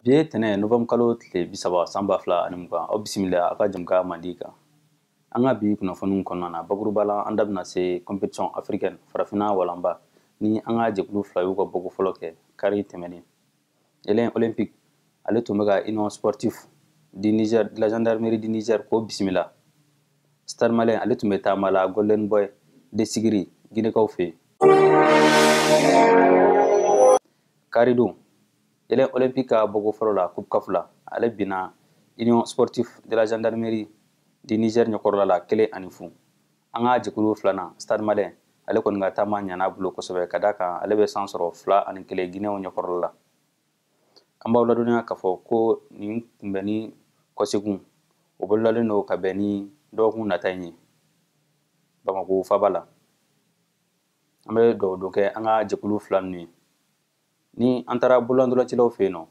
Bi ye tɛnɛ novembre kalo tile 30 san 2020, aw bisimila a ka jamukan mandi kan. An ka bi kunnafoniw kɔnɔna na, bakuruba la an da bɛna se compétition africaine farafinna walanba ni an ka jɛkulu fila y'u ka bɔko fɔlɔ kɛ kari tɛmɛnen. Élan Olympique ale tun bɛ ka Union Sportive du Niger, de la gendarmerie du Niger k'o bisimila. Stade Malien ale tun bɛ taama la Golden Boy de Sigiri Guinée-kaw fɛ yen. Karidon Élan Olympique ka bɔko fɔlɔ la Coupe CAF la, ale binna Union Sportive de la gendarmerie du Niger ɲɛkɔrɔla la 1-0. An ka jɛkulu filanan Stade Malien ale kɔni ka taama ɲana bolo kosɛbɛ ka d'a kan ale bɛ san sɔrɔ 2-1 Guinéenw ɲɛkɔrɔla la. An b'aw ladɔnniya k'a fɔ ko nin kunbɛnni kɔsegun o bololalen don ka bɛn ni dɔgɔkun nata in ye Bamako faba la. An bɛ dugawu don kɛ an ka jɛkulu fila ninnu ye. Ni an taara bololandolacilaw fɛ yen nɔ,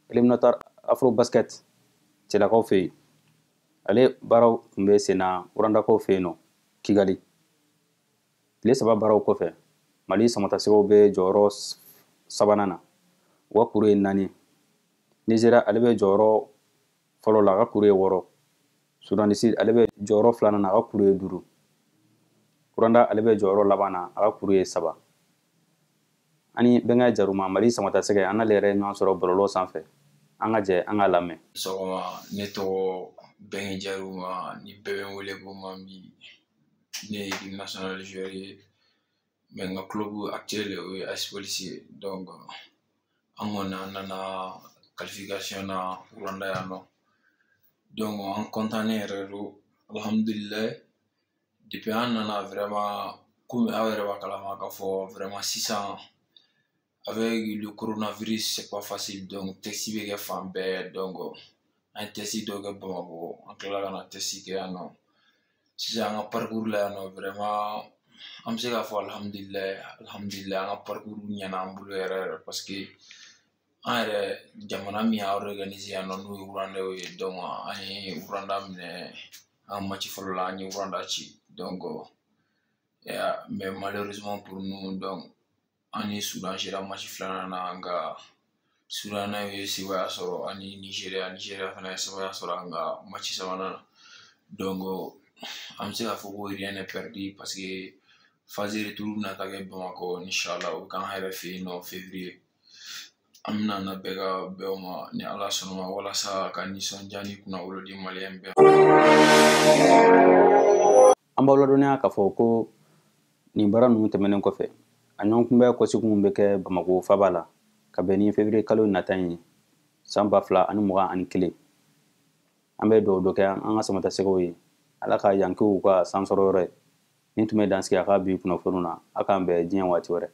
éliminatoire Afro Basket cɛlakaw fɛ yen, ale baaraw tun bɛ sen na Rwandakaw fɛ yen nɔ Kigali. Tile 3 baaraw kɔfɛ, Mali samatasɛgɛw bɛ jɔyɔrɔ sabanan na, u ka kuru ye 4. Nigeria ale bɛ jɔyɔrɔ fɔlɔ la, a ka kuru ye 6. Soudan du Sud ale bɛ jɔyɔrɔ filanan na, a ka kuru ye 5. Rwanda ale bɛ jɔyɔrɔ laban na, a ka kuru ye 3. Ani Bɛnkɛ Jaruma Mali samatasɛgɛ an n'ale yɛrɛ ye ɲɔgɔn sɔrɔ bɔlɔlɔ sanfɛ. An ka jɛ an k'a lamɛn. Sɔgɔma, ne tɔgɔ Bɛnkɛ Jaruma, ni bɛɛ bɛ n wele ko Mambi. Ne ye équipe nationale joueur ye, mais n ka club actuel o ye AS Police ye. Donc an kɔni an nana qualification na Rwanda yan nɔ. Donc an content yɛrɛ don, alhamdulilayi. Depuis an nana vraiment, komi aw yɛrɛ b'a kalama k'a fɔ vraiment sisan avec le coronavirus c'est pas facile, donc test bɛ kɛ fan bɛɛ. Donc an ye test dɔw kɛ Bamakɔ, an tilala ka na test kɛ yan nɔ. Sisan an ka parcours la yan nɔ vraiment an bɛ se k'a fɔ alhamdulilayi, alhamdulilayi, an ka parcours ɲɛna an bolo yɛrɛ yɛrɛ, parce que an yɛrɛ jamana min y'a organiser yan nɔ n'o ye Rwandais ye, donc an ye Rwanda minɛ an ka match fɔlɔ la, an ye Rwanda ci. Donc mais malheureusement pour nous, donc an ni Soudan sera match filanan na, nka Soudan ye sebaaya sɔrɔ, ani Nigeria, Nigeria fana ye sebaaya sɔrɔ an ka match sabanan na. Donc an bɛ se k'a fɔ ko rien n'est perdu, parce que phase retour bɛna taa kɛ Bamakɔ inchallah, o bɛ k'an yɛrɛ fɛ yen nɔ février. An bɛna na bɛɛ ka bɛn o ma ni Ala sɔnna ma, walasa ka nisɔndiya ni kunnawolo di Malien bɛɛ. An b'aw ladɔnniya k'a fɔ ko nin baara ninnu tɛmɛnen kɔfɛ, a ɲɔgɔn kunbɛn kɔseginw bɛ kɛ Bamakɔ faba la ka bɛn ni février kalo nata in ye san 2021. An bɛ dugawu dɔ kɛ an ka samatasɛgɛw ye, Ala ka yankew ka sansɔrɔ yɔrɔ ye. Nin tun bɛ dansigi a ka bi kunnafoniw na. A k'an bɛn diɲɛ waati wɛrɛ.